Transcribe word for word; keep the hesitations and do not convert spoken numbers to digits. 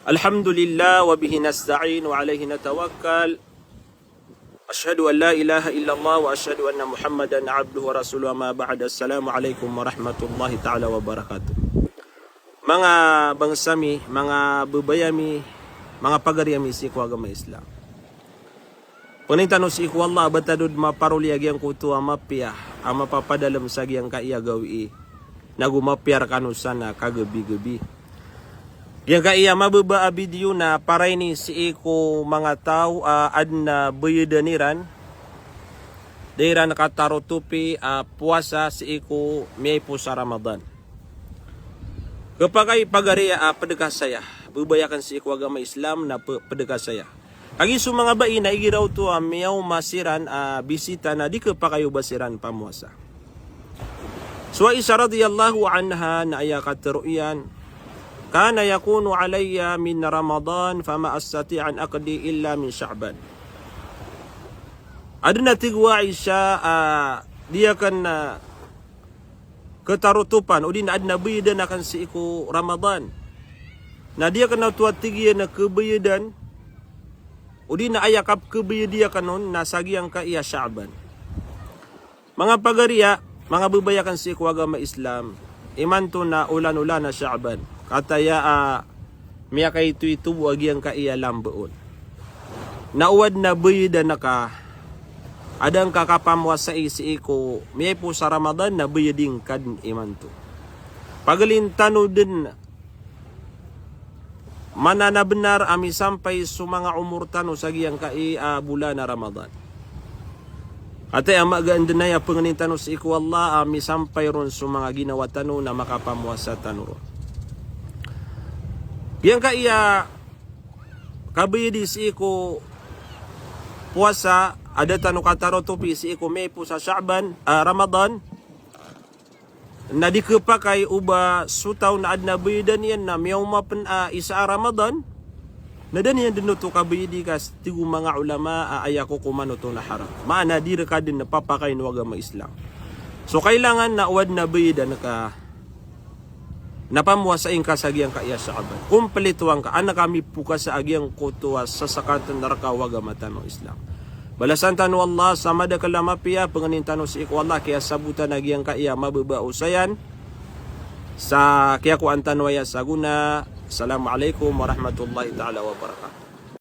Alhamdulillah, wa bihi nasta'in, wa alayhi natawakkal. Ashhadu an la ilaha illallah wa ashhadu anna Muhammadan abduhu wa rasuluh, amma ba'd. Assalamu alaykum warahmatullahi ta'ala wabarakatuh. Manga bangsa mi, manga babay ami, manga pagari ami sii ko agama Islam. Pangnin tano sii ko Allah a ba tano dn maparoli a giyangkoto a mapiya a mapapadalm sa giyangkaya gawii, nago mapiya rkano san a kagabigabi. Giyangkaya mababa a video na para ini sii ko manga taw a adn a bayadan iran, da iran katarotopi a powasa sii ko miyaipos a Ramadan. Khapakay pagari a pd ka saya, babay akn sii ko agama Islam na p-, pd ka saya. Kagiya so manga bai na igira oto a miyaoma siran a bisita na di khapakay o ba siran pamowasa. So Aisha radiyallahu anha na aya katharo iyan, "Kana yakunu alayya min Ramadan fama astati' an aqdi illa min Sha'ban." Adn a tig o Aisha a di akn a khatarotopan, odi na adn a bayadan akn sii ko Ramadan. Na di akn oto a tig iyan a khabayadan, odi na aya kapkhabayadi akn on na sa giyangkaya Sha'ban. Manga pagari a, manga babay akn sii ko agama Islam, imanto na olan-olan a Sha'ban. Kataya a miyakaitoito bo a giyangkaya lamba on. Na o adn a bayadan ka, adn ka kapamowasai sii ko miyaipos a Ramadan na bayadi ngka dn imanto. Pagalin tano dn mananabnar a misampay so manga omor tano sa giyangkai a bolan a Ramadan. Atay a magaan dn aya pangnin tano sii ko Allah a misampay ron so manga ginawa tano na makapamowasa tano ron. Giyangkai a kabayadi sii ko powasa a da tano katarotopi sii ko miyaipos a Sha'ban, a Ramadan, na di khapakay o ba so taw na adn a bayadan iyan na miyaoma pn a isa a Ramadan, na da niyan dn oto kabayadi ka, tig o manga ulama a aya kokoman oto na haram. Maana di rka dn papakayn o agama Islam. So kailangan na o adn a bayadan ka na pamowasai ngka sa giyangkaya Sha'ban. Komplitoan ka, an ka mipokasa a giyangkoto a sasakatn rka o agama tano Islam. Balasan tano o Allah sa madakl a mapiya, pangnin tano sii ko Allah, kiyasabotan a giyangkaya mababa a osayan, sa kiyakowa tano aya sa gona. Assalamu alaykum warahmatullahi ta'ala wabarakatuh.